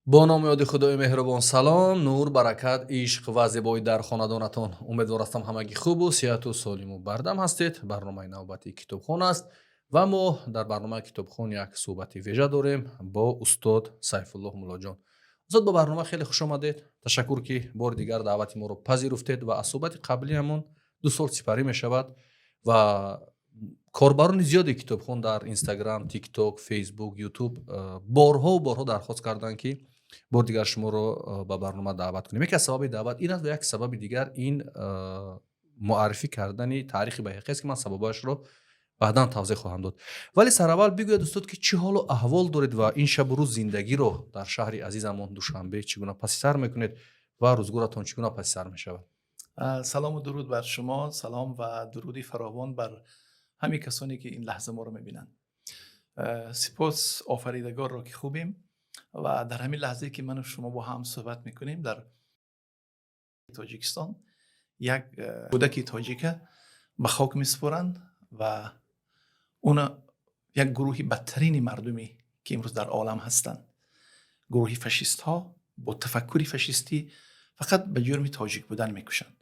Бо номи ёди Худои меҳрубон. Салом, нур, баракат, ишқ ва зебоӣ дар хонадонатон. Умедвор ҳастам, ҳамагӣ хубу сиҳату солиму бардам ҳастед. Барномаи навбатии «Китобхон» аст ва мо дар барномаи «Китобхон» як суҳбати вежа дорем бо устод Сайфуллоҳ Муллоҷон. Устод, ба барнома хеле хуш омадед. Ташаккур, ки бори дигар даъвати моро пазируфтед ва аз суҳбати қаблиамон 2 сол сипарӣ мешавад ва корбарони зиёди «Китобхон» дар Инстаграм, Тикток, Фейсбук, Ютуб борҳову борҳо дархост карданд, ки бори дигар шуморо ба барнома даъват кунем. Яке аз сабаби даъват ин аст ва як сабаби дигар ин муаррифӣ кардани таърихи Байҳақӣ аст, ки ман сабабҳояшро баъдан тавзеҳ хоҳам дод. Вале сараввал бигӯяд, устод, ки чӣ ҳолу аҳвол доред ва ин шабу рӯз зиндагиро дар шаҳри азизамон Душанбе чӣ гуна паси сар мекунед ва рӯзгоратон чӣ гуна паси сар мешавад? Салому дуруд бар шумо, салом ва дуруди фаровон бар ҳамаи касоне, ки ин лаҳза моро мебинанд. Сипос Офаридагорро, ки хубем ва дар ҳамин лаҳзае, ки ману шумо бо ҳам суҳбат мекунем, дар Тоҷикистон як кӯдаки тоҷика ба хок месупоранд ва уна як гурӯҳи бадтарини мардуме, ки имрӯз дар олам ҳастанд, гурӯҳи фашистҳо бо тафаккури фашистӣ, фақат ба ҷурми тоҷик будан мекушанд,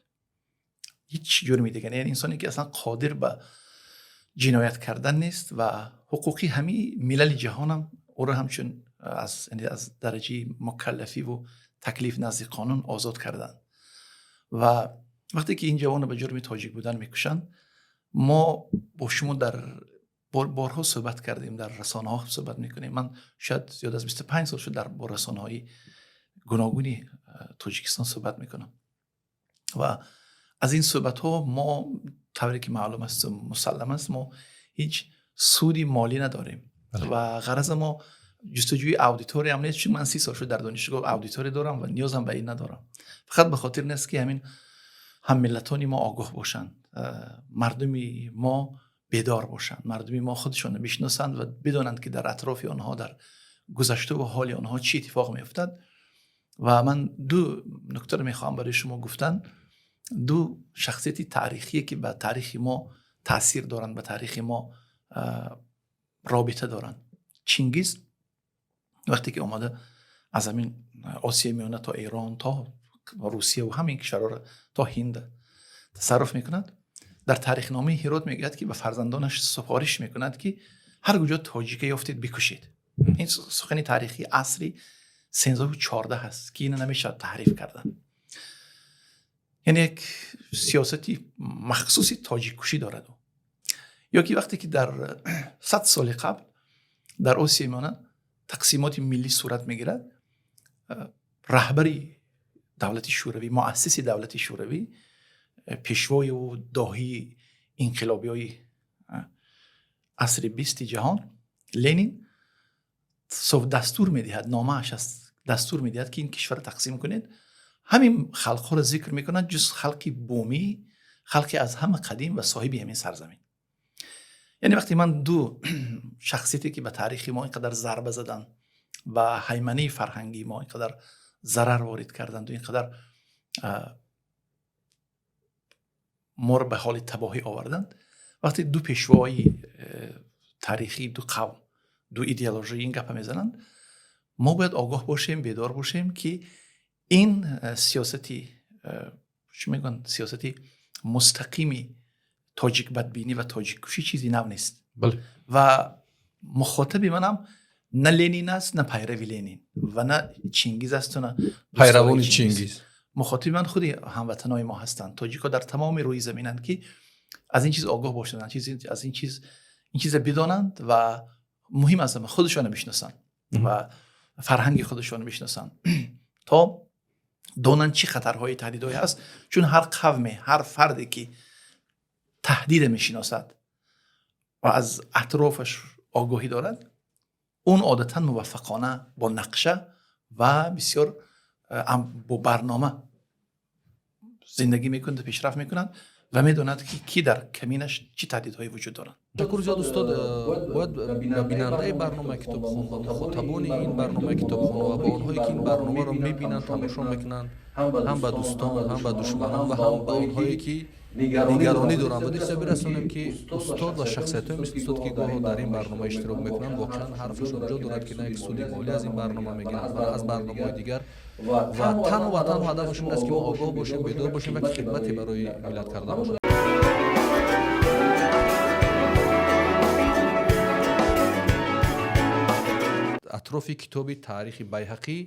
ҳеҷ ҷурми дигар. Яъне инсоне, ки аслан қодир ба ҷиноят кардан нест ва ҳуқуқи ҳамаи милали ҷаҳонам ӯро ҳамчун аз дараҷаи мукаллафиву таклиф назди қонун озод карданд. Ва вақте ки ин ҷавонро ба ҷурми тоҷик будан мекушанд, мо бо шумо дар борҳо суҳбат кардем, дар расонаҳо суҳбат мекунем. Ман шояд зиёд аз 25 сол шуд, дар бо расонаҳои гуногуни Тоҷикистон суҳбат мекунам ва аз ин суҳбатҳо мо, тавре ки маълум аст, мусаллам аст, мо ҳеҷ суди молӣ надорем ва ғараза мо ҷустуҷӯи аудиториям нест, чун ман 30 сол шуд дар донишгоҳ аудитория дорам ва ниёзам ба ин надорам. Фақат ба хотир нест, ки ҳамин ҳаммиллатони мо огоҳ бошанд, мардуми мо бедор бошанд, мардуми мо худшонро бишносанд ва бидонанд, ки дар атрофи онҳо, дар гузаштаву ҳоли онҳо чӣ иттифоқ меафтад. Ва ман ду нуктаро мехоҳам барои шумо гуфтан, ду шахсияти таърихие, ки ба таърихи мо таъсир доранд, ба таърихи мо робита доранд. Чингиз вақте ки омада аз ҳамин Осиёи Миёна то Эрон, то Русия ва ҳамин кишварҳоро, то Ҳинд тасарруф мекунад, дар таърихномаи Ҳирот мегӯяд, ки ба фарзандонаш супориш мекунад, ки ҳар куҷо тоҷика ёфтед, бикушед. Ин сухани таърихии асри 13-у 14 ҳаст, ки ина намешавад таҳриф кардан. Яъне як сиёсати махсуси тоҷиккушӣ дорад. Ё ки вақте ки дар 100 соли қабл дар Осиёи Миёна тақсимоти миллӣ сурат мегирад, раҳбари давлати Шӯравӣ, муассиси давлати Шӯравӣ, пешвою доҳии инқилобиҳои асри бисти ҷаҳон, Ленин, дастур медиҳад, номааш аст, дастур медиҳад, ки ин кишварро тақсим кунед. Ҳамин халқҳоро зикр мекунад, ҷуз халқи бумӣ, халқи аз ҳама қадим ва соҳиби ҳамин сарзамин. Яъне вақте ман ду шахсияте, ки ба таърихи мо ин қадар зарба заданд, ба ҳайманаи фарҳангии мо ин қадар зарар ворид карданду ин қадар моро ба ҳоли табоҳӣ оварданд, вақте ду пешвои таърихии ду қавм, ду идеология ин гапа мезананд, мо бояд огоҳ бошем, бедор бошем, ки ин сиёсати, чӣ мегӯянд, сиёсати мустақими тоҷикбадбинӣ ва тоҷиккушӣ чизи нав нест. Ва мухотаби манам на Ленин аст, на пайрави Ленин ва на Чингиз асту на пайравони Чингиз. Мухотиби ман худи ҳамватанои мо ҳастанд, тоҷикҳо дар тамоми рӯи заминанд, ки аз ин чиз огоҳ бошанд, аз ин чиза бидонанд ва муҳим аз ҳама худашонро бишносанд ва фарҳанги худашонро бишносанд, то донанд чӣ хатарҳои, таҳдидҳое ҳаст. Чун ҳар қавме, ҳар фарде, ки таҳдида мешиносад ва аз атрофаш огоҳӣ дорад, он одатан муваффақона, бо нақша ва бисёр бо барнома зиндагӣ мекунад, пешрафт мекунад ва медонад, ки кӣ дар каминаш чӣ таҳдидҳое вуҷуд доранд. Ташаккур зиёд, устод. Бояд ба бинандаи барномаи «Китобхон», ба мухотабони ин барномаи «Китобхон» ва ба онҳое, ки ин барномаро мебинанд, тамошо мекунанд, ҳам ба дӯстон, ҳам ба душманон ва ҳам ба онҳое, ки Нигаронӣ дорам ва дӯста бирасонем, ки устод ва шахсиятҳое мисли устод, ки гоҳо дар ин барнома иштирок мекунанд, воқеан ҳарфашон ҷо дорад, ки на як суди молӣ аз ин барнома мегиранд ва аз барномаҳои дигар, ва танҳо ва танҳо ҳадафашон ин аст, ки мо огоҳ бошем, бедор бошем ва ки хидмате барои миллат карда бошем. Атрофи китоби таърихи Байҳақӣ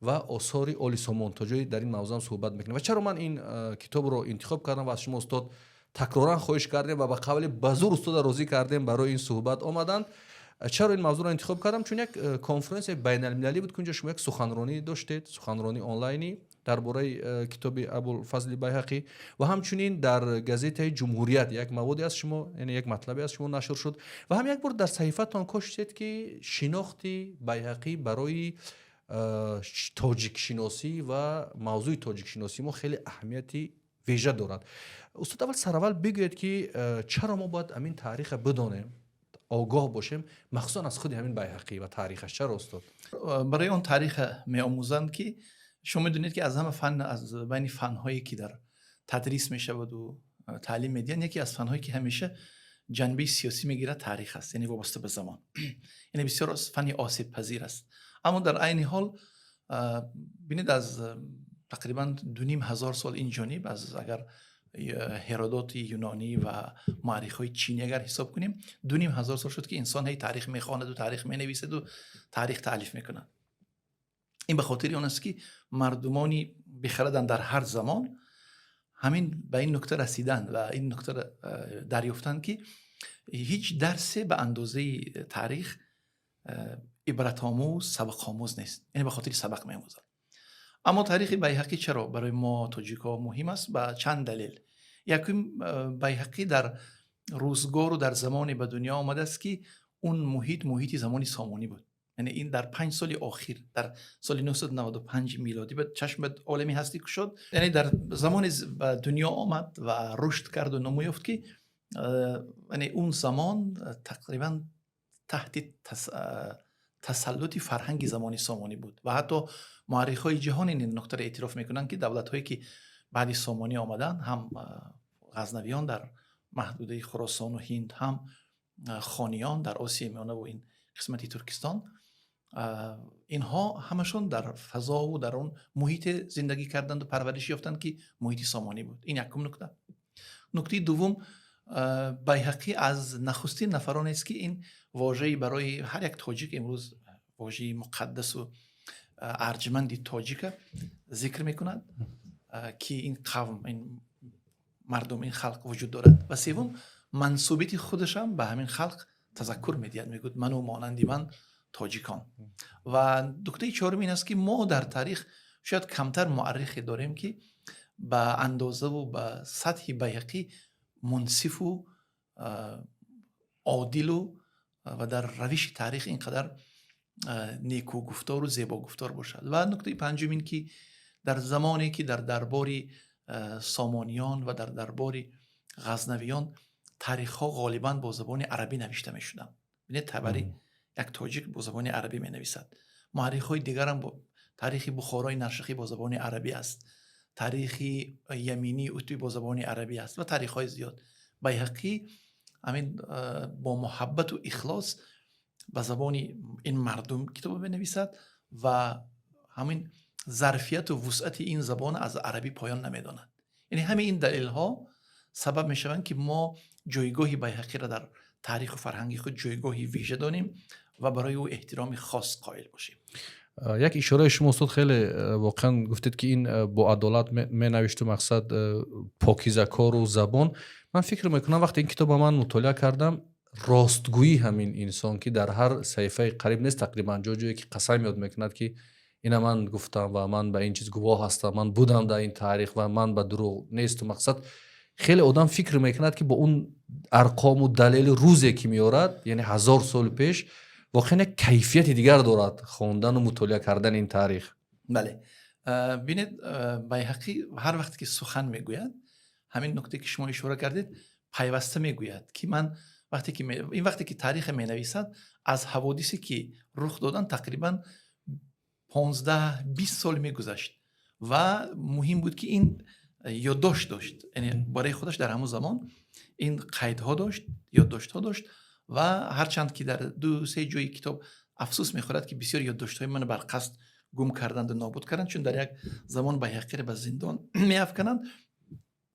ва осори Оли Сомон то ҷое дар ин мавзӯам суҳбат мекунем. Ва чаро ман ин китобро интихоб кардам ва аз шумо, устод, такроран хоҳиш кардем ва ба қавли ба зур устода розӣ кардем барои ин суҳбат омаданд? Чаро ин мавзӯъро интихоб кардам? Чун як конференсияи байналмилалӣ буд, ки унҷо шумо як суханронӣ доштед, суханронии онлайнӣ дар бораи китоби Абулфазли Байҳақӣ, ва ҳамчунин дар газетаи Ҷумҳурият як маводе аз шумо, яъне як матлабе аз шумо нашр шуд, ва ҳам як бор дар саҳифатон кошидед, ки шинохти Байҳақӣ барои тоҷикшиносӣ ва мавзӯи тоҷикшиносии мо хеле аҳамияти вежа дорад. Устод, аввал сараввал бигӯед, ки чаро мо бояд ҳамин таъриха бидонем, огоҳ бошем, махсусан аз худи ҳамин Байҳақӣ ва таърихаш. Чаро, устод? Барои он таъриха меомӯзанд, ки шумо медонед, ки аз ҳама фан, аз байни фанҳое ки дар тадрис мешаваду таълим медиҳанд, яке аз фанҳое ки ҳамеша ҷанбаи сиёсӣ мегирад, таърих аст, яъне вобаста ба замон, яъне бисёр фани осебпазир аст. Аммо дар айни ҳол бинед, аз тақрибан 2500 сол ин ҷониб, аз агар Ҳеродоти юнонӣ ва муаррихҳои чинӣ агар ҳисоб кунем, 2500 сол шуд, ки инсон ҳей таърих мехонаду таърих менависаду таърих таълиф мекунад. Ин ба хотири он аст, ки мардумони бехараданд дар ҳар замон ҳамин ба ин нукта расиданд ва ин нуктаро дарёфтанд, ки ҳеҷ дарсе ба андозаи таърих ибратомӯз, сабақомӯз нест, яъне ба хотири сабақ меомӯзад. Аммо таърихи Байҳақӣ чаро барои мо тоҷикҳо муҳим аст? Ба чанд далел. Якум, Байҳақӣ дар рӯзгору дар замоне ба дунё омадааст, ки он муҳит муҳити замони Сомонӣ буд, яъне ин дар 5 соли охир, дар соли 995 милодӣ ба чашм ба олами ҳастӣ кушод, яъне дар замоне ба дунё омад ва рушд карду намо ёфт, ки яъне он замон тақрибан таҳти тасаллути фарҳанги замони Сомонӣ буд. Ва ҳатто муаррихҳои ҷаҳон ин нуктаро эътироф мекунанд, ки давлатҳое ки баъди Сомонӣ омаданд, ҳам Ғазнавиён дар маҳдудаи Хуросону Ҳинд, ҳам Хониён дар Осиёи Миёнаву ин қисмати Туркистон, инҳо ҳамашон дар фазову дар он муҳите зиндагӣ карданду парвариш ёфтанд, ки муҳити Сомонӣ буд. Ин якум нукта. Нуктаи дуввум, Байҳақӣ аз нахустин нафаронест, ки ин вожаи барои ҳар як тоҷик имрӯз вожаи муқаддасу арҷманди тоҷика зикр мекунад, ки ин қавм, ин мардум, ин халқ вуҷуд дорад. Ва севум, мансубияти худашам ба ҳамин халқ тазаккур медиҳад, мегӯяд: ману монанди ман тоҷикон. Ва нуктаи чорум ин аст, ки мо дар таърих шояд камтар муаррихе дорем, ки ба андозаву ба сатҳи Байҳақӣ мунсифу одилу ва дар равиши таърих ин қадар некугуфтору зебогуфтор бошад. Ва нуктаи панҷум ин ки дар замоне ки дар дарбори Сомониён ва дар дарбори Ғазнавиён таърихҳо ғолибан бо забони арабӣ навишта мешуданд, бинед, Табарӣ, як тоҷик, бо забони арабӣ менависад, муаррихҳои дигарам, таърихи Бухорои Наршахӣ бо забони арабӣ аст, таърихи Яминии Утбӣ бо забони арабӣ аст ва таърихҳои зиёд. Байҳақӣ ҳамин бо муҳаббату ихлос ба забони ин мардум китобо менависад ва ҳамин зарфияту вусъати ин забон аз арабӣ поён намедонад. Яъне ҳамаи ин далелҳо сабаб мешаванд, ки мо ҷойгоҳи Байҳақиро дар таъриху фарҳанги худ ҷойгоҳи вижа донем ва барои ӯ эҳтироми хос қоил бошем. Як ишораи шумо, устод, хеле воқеан гуфтед, ки ин бо адолат менавишту мақсад покизакору забон. Ман фикр мекунам, вақте ин китоба ман мутолиа кардам, ростгӯӣ ҳамин инсон, ки дар ҳар саҳифаи қариб нест тақрибан ҷо ҷое ки қасам ёд мекунад, ки ина ман гуфтам ва ман ба ин чиз гувоҳ ҳастам, ман будам дар ин таърих ва ман ба дурӯғ несту мақсад хеле одам фикр мекунад, ки бо он арқому далели рӯзе ки меорад, яъне 1000 соли пеш, воқеан як кайфияти дигар дорад хондану мутолиа кардани ин таърих. Бале, бинед, Байҳақӣ ҳар вақте ки сухан мегӯяд, ҳамин нуктае ки шумо ишора кардед, пайваста мегӯяд, ки ман вақте ки ин вақте ки таъриха менависад, аз ҳаводисе ки рух доданд тақрибан 15-20 сол мегузашт ва муҳим буд, ки ин Ёддошт дошт, яъне барои худаш дар ҳамон замон ин қайдҳо дошт, ёддоштҳо дошт. Ва ҳарчанд ки дар ду се ҷои китоб афсӯс мехӯрад, ки бисёр ёддоштҳои мана бар қасд гум карданду нобуд карданд, чун дар як замон Байҳақиро ба зиндон меафкананд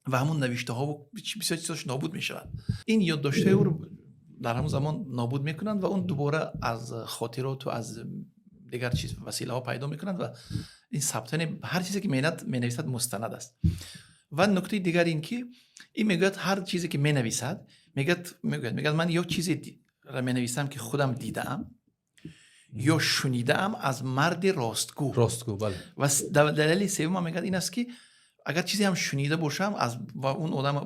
ва ҳамон навиштаҳову бисёр чизош нобуд мешавад. Ин ёддоштҳои ӯро дар ҳамон замон нобуд мекунанд ва он дубора аз хотироту аз дигар чиз василаҳо пайдо мекунанд ва ин сабтани ҳар чизе ки менависад, мустанад аст. Ва нуктаи дигар ин ки ин мегӯяд, ҳар чизе ки менависад, мегӯяд: «Ман ё чизеро менависам, ки худам дидаам, ё шунидаам аз марди ростгӯ». Ростгӯ, бале. Ва далели севумам, мегӯяд, ин аст, ки агар чизе ҳам шунида бошам аз ва он одам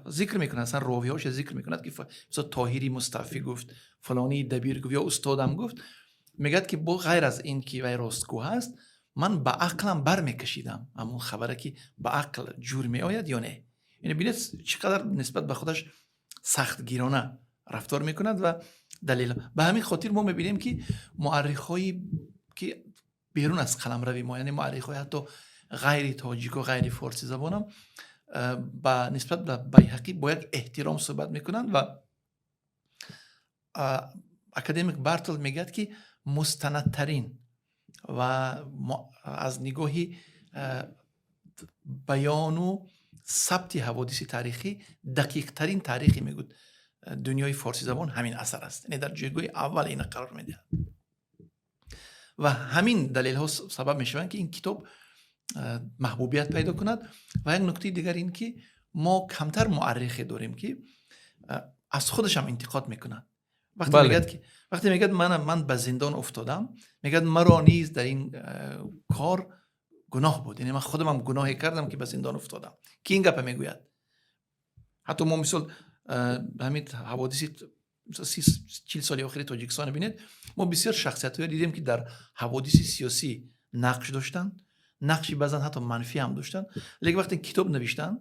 зикр мекунад, аслан ровиҳоша зикр мекунад, ки мисол Тоҳири Муставфӣ гуфт, фалонии дабир гуфт ё устодам гуфт, мегӯяд, ки бо ғайр аз ин ки вай ростгӯ ҳаст, ман ба ақлам бармекашидам ҳамон хабаре, ки ба ақл ҷур меояд ё не. Яъне бинед, чӣ қадар нисбат ба худаш сахтгирона рафтор мекунад ва далел. Ба ҳамин хотир мо мебинем, ки муаррихҳои ки берун аз қаламрави мо, яъне муаррихҳои ҳатто ғайри тоҷику ғайри форсизабонам, ба нисбат ба Байҳақӣ бо як эҳтиром суҳбат мекунанд. Ва академик Бартол мегӯяд, ки мустанадтарин ва аз нигоҳи баёну сабти ҳаводиси таърихӣ дақиқтарин таърихи, мегӯд, дунёи форсизабон ҳамин асар аст, яъне дар ҷойгоҳи аввал ина қарор медиҳад. Ва ҳамин далелҳо сабаб мешаванд, ки ин китоб маҳбубият пайдо кунад. Ва як нуктаи дигар ин ки мо камтар муаррихе дорем, ки аз худашам интиқод мекунад. Вақте мегӯяд ки, вақте мегӯяд, ман ба зиндон уфтодам, мегӯяд, маро низ дар ин кор гуноҳ буд, яъне ман худамам гуноҳе кардам, ки ба зиндон уфтодам. Ки ин гапа мегӯяд? Ҳатто мо мисол ҳамин ҳаводиси 40 соли охири Тоҷикистонро бинед, мо бисёр шахсиятҳое дидем, ки дар ҳаводиси сиёсӣ нақш доштанд, нақши баъзан ҳатто манфӣ ҳам доштанд, лекин вақте китоб навиштанд,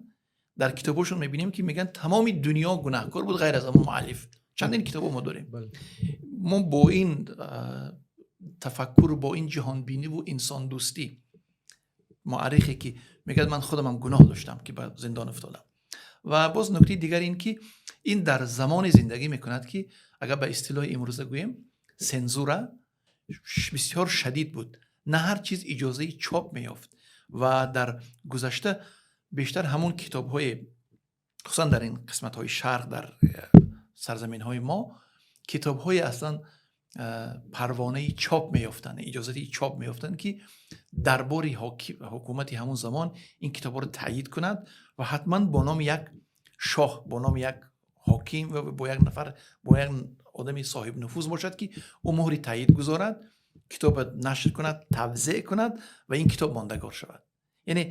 дар китобҳошон мебинем, ки мегӯянд, тамоми дунё гунаҳкор буд, ғайр аз ҳамон муаллиф. Чандин китобо мо дорем. Мо бо ин тафаккуру бо ин ҷаҳонбиниву инсондӯстӣ муаррихе, ки мегӯяд, ман худамам гуноҳ доштам, ки ба зиндон уфтодам. Ва боз нуктаи дигар ин ки ин дар замоне зиндагӣ мекунад, ки агар ба истилоҳи имрӯза гӯем, сензура бисёр шадид буд, на ҳар чиз иҷозаи чоп меёфт. Ва дар гузашта бештар ҳамон китобҳое, хусусан дар ин қисматҳои шарқ, дар сарзаминҳои мо, китобҳое аслан парвонаи чоп меёфтанд, иҷозати чоп меёфтанд, ки дарбори ҳукумати ҳамон замон ин китобҳоро таъйид кунад ва ҳатман бо номи як шоҳ, бо номи як ҳоким ва бо як нафар, бо як одами соҳибнуфуз бошад, ки ӯ муҳри таъйид гузорад, китобро нашр кунад, тавзеъ кунад ва ин китоб мондагор шавад. Яъне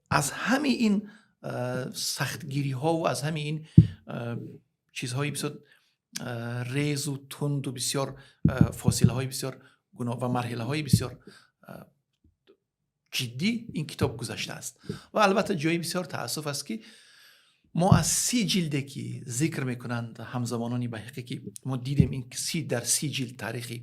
аз ҳамаи ин сахтгириҳову аз ҳамаи ин чизҳои бисёр резу тунду бисёр фосилаҳои бисёр ва марҳилаҳои бисёр ҷиддӣ ин китоб гузаштааст. Ва албатта, ҷои бисёр таассуф аст, ки мо аз 30 ҷилде, ки зикр мекунанд ҳамзамонони Байҳақӣ, ки мо дидем, ин дар 30 ҷилд таърихи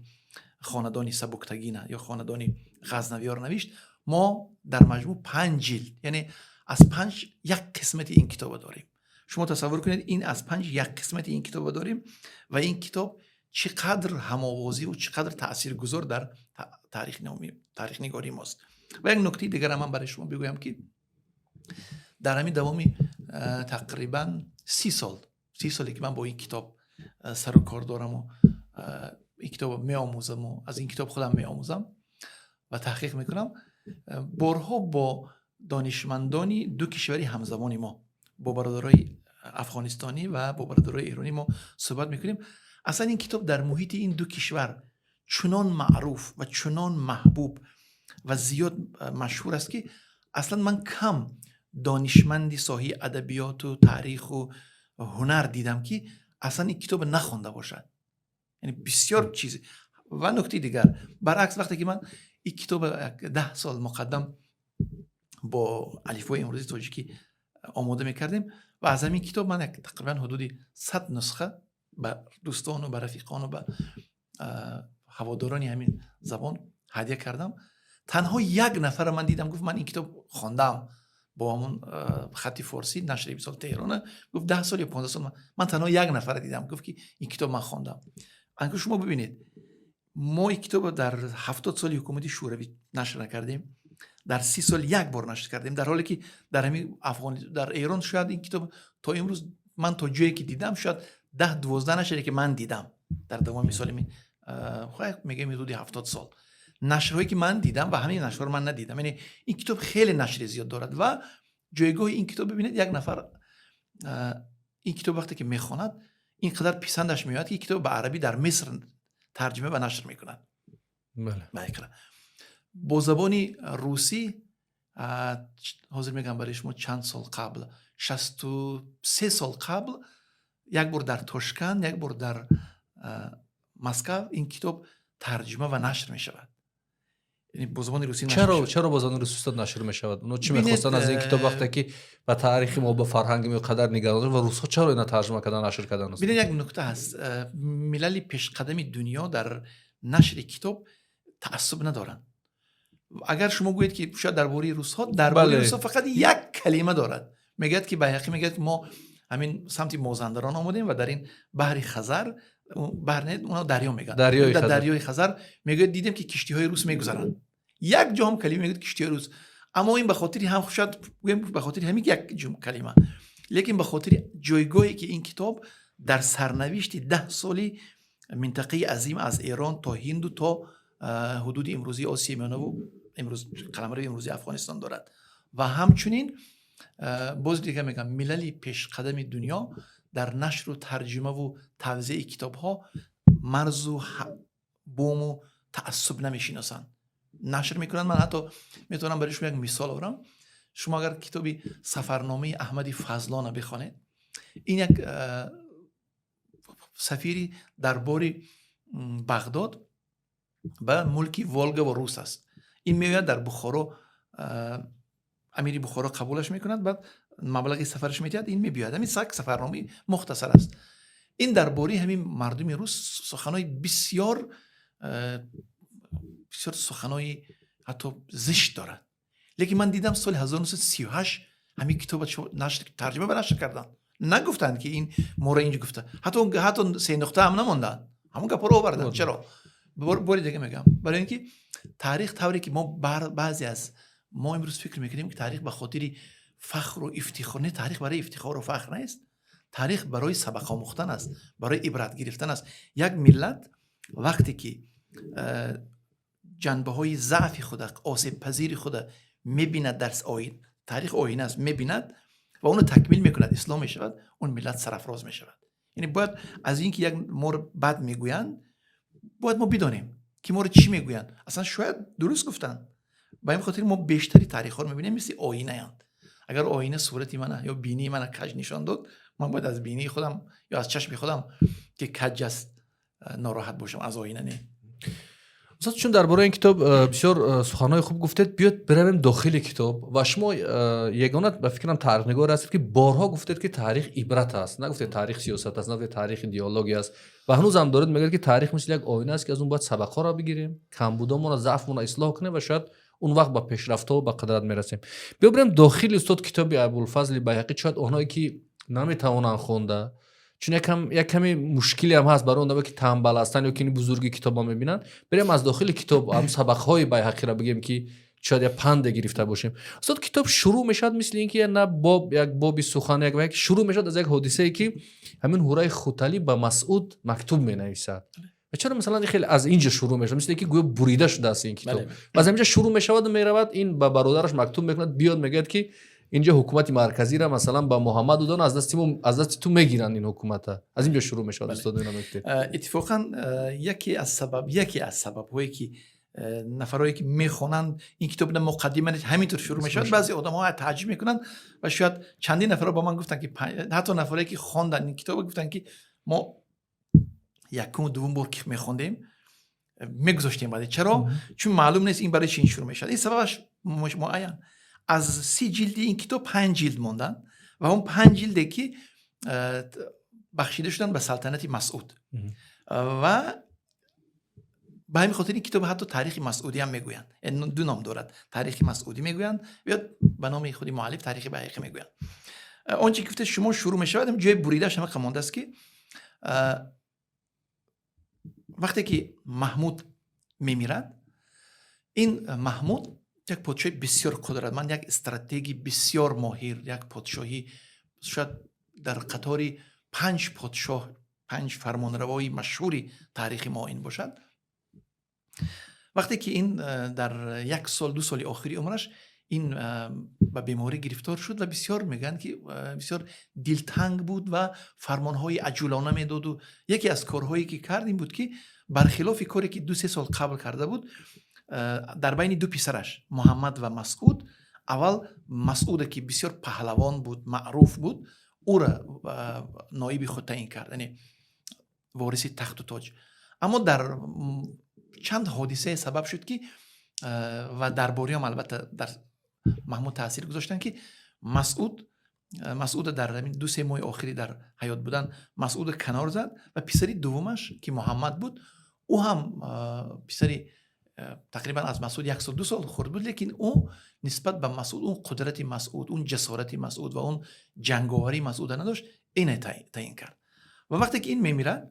хонадони Сабуктагина ё хонадони Ғазнавиёро навишт, мо дар маҷмӯъ панҷ ҷилд, яъне аз панҷ як қисмати ин китоба дорем. Шумо тасаввур кунед, ин аз панҷ як қисмати ин китоба дорем ва ин китоб чӣ қадр ҳамовозиву чӣ қадр таъсиргузор дар таърихнигории мост. Ва як нуктаи дигарам ман барои шумо бигӯям, ки дар ҳамин давоми тақрибан 30 сол, 30 соле ки ман бо ин китоб сару кор дораму ин китобро меомӯзаму аз ин китоб худам меомӯзам ва таҳқиқ мекунам, борҳо бо донишмандони ду кишвари ҳамзабони мо, бо бародарои афғонистонӣ ва бо бародарои эронӣ мо суҳбат мекунем. Аслан ин китоб дар муҳити ин ду кишвар чунон маъруф ва чунон маҳбуб ва зиёд машҳур аст, ки аслан ман кам донишманди соҳаи адабиёту таъриху ҳунар дидам, ки аслан ин китобро нахонда бошад, яъне бисёр чиз. Ва нуктаи дигар, баръакс, вақте ки ман ин китобро 10 сол муқаддам бо алифбои имрӯзии тоҷикӣ омода мекардем ва аз ҳамин китоб ман тақрибан ҳудуди 100 нусха ба дӯстону ба рафиқону ба ҳаводорони ҳамин забон ҳадя кардам, танҳо як нафара ман дидам, гуфт: «Ман ин китоб хондам». Бо ҳамон хати форсӣ, нашри мисол Теҳрона, гуфт 10 сол ё 15 сол ман танҳо як нафара дидам, гуфт ки ин китоб ман хондам. Анко шумо бибинед, мо ин китобро дар 70 соли ҳукумати Шӯравӣ нашр накардем, дар 30 сол як бор нашр кардем, дар ҳоле ки дар ҳамин Афғон, дар Эрон шояд ин китоб то имрӯз, ман то ҷое ки дидам, шояд 10-12 нашре ки ман дидам дар давоми соли, мегӯем, ҳудуди 70 сол нашрҳое ки ман дидам ва ҳамин нашрҳоро ман надидам. Яъне ин китоб хеле нашри зиёд дорад. Ва ҷойгоҳи ин китоб, бибинед, як нафар ин китоб вақте ки мехонад, ин қадар писандаш меояд, ки ин китоб ба арабӣ дар Миср тарҷима ва нашр мекунад. Бо забони русӣ, ҳозир мегӯям барои шумо, чанд сол қабл, 63 сол қабл, як бор дар Тошканд, як бор дар Москав ин китоб тарҷима ва нашр мешавад, бо забони русӣ. Чаро бо забони русӣ, устод, нашр мешавад? Оно чӣ мехостанд аз ин китоб, вақте ки ба таърихи мо, ба фарҳанги мо қадар нигарон, ва русҳо чаро ина тарҷима кардан, нашр кардан? Бинед, як нукта ҳаст: милали пешқадами дунё дар нашри китоб таассуб надоранд. Агар шумо гӯед ки шояд дар бораи русҳо, дар бораи русҳо фақат як калима дорад. Мегӯяд ки Байҳақӣ мегӯяд ки мо ҳамин самти Мозандарон омадем ва дар ин баҳри Хазар, баҳр не, онҳо дарё мегӯянд, дарёи Хазар, мегӯяд, дидем ки киштиҳои рус мегузаранд. Як ҷо ҳам калима мегӯяд киштиҳои рус. Аммо ин ба хотири ҳам, шояд гӯем, ба хотири ҳамин як калима, лекин ба хотири ҷойгоҳе ки ин китоб дар сарнавишти 10 соли минтақаи азим аз Эрон то Ҳинду то ҳудуди имрӯзии Осиёи Миёнаву имрӯз қаламрави имрӯзии Афғонистон дорад. Ва ҳамчунин, боз дига мегӯям, милали пешқадами дунё дар нашру тарҷимаву тавзеи китобҳо марзу буму таассуб намешиносанд, нашр мекунанд. Ман ҳатто метавонам барои шумо як мисол орам. Шумо агар китоби сафарномаи Аҳмади Фазлона бихонед, ин як сафири дарбори Бағдод ба мулки Волга ва Рус аст. Ин меояд дар Бухоро, амири Бухоро қабулаш мекунад, баъд маблағи сафараш медиҳад, ин мебиёяд. Ҳамин сак сафарномаи мухтасар аст. Ин дар бораи ҳамин мардуми рус суханои бисёр бисёр, суханои ҳатто зишт дорад. Лекин ман дидам, соли 1938 ҳамин китоба нашр, тарҷима ба нашр карданд. Нагуфтанд ки ин моро инҷо гуфта, ҳатто се нуқта ҳам намонданд, ҳамон гапҳоро оварданд. Чаро? Бори дига мегӯям, барои ин ки таърих тавре ки мо, баъзе аз мо имрӯз фикр мекунем ки таърих ба хотири фахру ифтихор, не, таърих барои ифтихору фахр нест, таърих барои сабақ омӯхтан аст, барои ибрат гирифтан аст. Як миллат вақте ки ҷанбаҳои заъфи худа, осебпазири худа мебинад, дар таърих оина аст, мебинад ва онро такмил мекунад, ислоҳ мешавад, он миллат сарафроз мешавад. Яъне бояд аз ин ки як моро бад мегӯянд, бояд мо бидонем ки моро чӣ мегӯянд, аслан шояд дуруст гуфтанд. Ба ин хотир мо бештари таърихҳоро мебинем, мисли оинаянд. Агар оина сурати мана ё бинии мана каҷ нишон дод, ман бояд аз бинии худам ё аз чашми худам ки каҷ аст нороҳат бошам, аз оина не. Устод, чун дар бораи ин китоб бисёр суханҳои хуб гуфтед, биёд биравем дохили китоб. Ва шумо ягона, ба фикрам, таърихнигор ҳастед, ки борҳо гуфтед, ки таърих ибрат аст. Нагуфтед таърих сиёсат аст, нагуфтед таърих идеология аст, ва ҳанӯзам доред мегӯяд, ки таърих мисли як оина аст, ки аз он бояд сабақҳоро бигирем, камбудомонро, заъфмонро ислоҳ кунем ва шояд он вақт ба пешрафтҳо, ба қудрат мерасем. Биё бирем дохили, устод, китоби Абулфазли Байҳақӣ. Шояд онҳое ки наметавонанд хонда, чун як каме мушкиле ҳам ҳаст барои он ки танбал ҳастанд ё ки ин бузурги китобро мебинанд, бирем аз дохили китоб ҳам сабақҳои Байҳақиро бигем, ки шояд як панде гирифта бошем. Устод, китоб шурӯъ мешавад мисли ин ки на боб, як боби сухан, як шурӯъ мешавад аз як ҳодисае, ки ҳамин Ҳураи Хуталӣ ба Масъуд мактуб менависад. Ва чаро, масалан, хеле аз ин ҷо шурӯъ мешавад, мисли ин ки гӯё бурида шудааст ин китоб? Ва аз ҳамин ҷо шурӯъ мешаваду меравад, ин ба бародараш мактуб мекунад, биёд, мегӯяд, ки инҷо ҳукумати марказиро, масалан, ба Муҳаммад додан, аз дасти мо, аз дасти ту мегиранд ин ҳукумата. Аз ин ҷо шурӯъ мешавад. Устод, ино мегуфтед. Иттифоқан, яке аз сабабҳое ки нафарое ки мехонанд ин китоб, на муқаддима, ҳаминтур шурӯъ мешавад, баъзе одамҳо тааҷҷуб мекунанд. Ва шояд чандин нафарро ба ман гуфтанд, ки ҳатто нафаре ки хонданд ин китобро, гуфтанд, ки мо якуму дуввум бор ки мехондем, мегузоштем баъде. Чаро? Чун маълум нест, ин барои чи ин шурӯъ мешавад. Ин сабабаш муайян: аз 30 ҷилди ин китоб панҷ ҷилд монданд ва он панҷ ҷилде ки бахшида шуданд ба салтанати Масъуд. Ва Ба ҳамин хотир ин китоб ҳатто Таърихи Масъудӣ ҳам мегӯянд. Яъне ду ном дорад: Таърихи Масъудӣ мегӯянд ё ба номи худи муаллиф Таърихи Байҳақӣ мегӯянд. Он чи гуфте шумо шурӯъ мешавад, ҷои буридааш ҳама мондааст, ки вақте ки Маҳмуд мемирад, ин Маҳмуд як подшоҳи бисёр қудратманд, як стратеги бисёр моҳир, як подшоҳӣ шояд дар қатори панҷ подшоҳ, панҷ фармонравои машҳури таърихи мо ин бошад. Вақте ки ин дар як сол, 2 соли охири умраш ин ба беморӣ гирифтор шуд ва бисёр мегӯянд, ки бисёр дилтанг буд ва фармонҳои аҷулона медоду яке аз корҳое, ки кард, ин буд, ки бархилофи коре, ки 2-3 сол қабл карда буд, дар байни ду писараш Муҳаммад ва Масъуд аввал Масъуде, ки бисёр паҳлавон буд, маъруф буд, ӯра ноиби худ таъин кард, яъне вориси тахту тоҷ. Аммо дар чанд ҳодисае сабаб шуд, ки ва дарбориём албатта дар Маҳмуд таъсир гузоштанд, ки Масъуда дар ҳамин 2-3 моҳи охири дар ҳаёт будан Масъуда канор зад ва писари дуввумаш, ки Муҳаммад буд, ӯ ҳам писари тақрибан аз Масъуд як сол, 2 сол хурд буд, лекин ӯ нисбат ба Масъуд он қудрати Масъуд, он ҷасорати Масъуд ва он ҷанговарии Масъуда надошт, ине таъин кард. Ва вақте ки ин мемирад,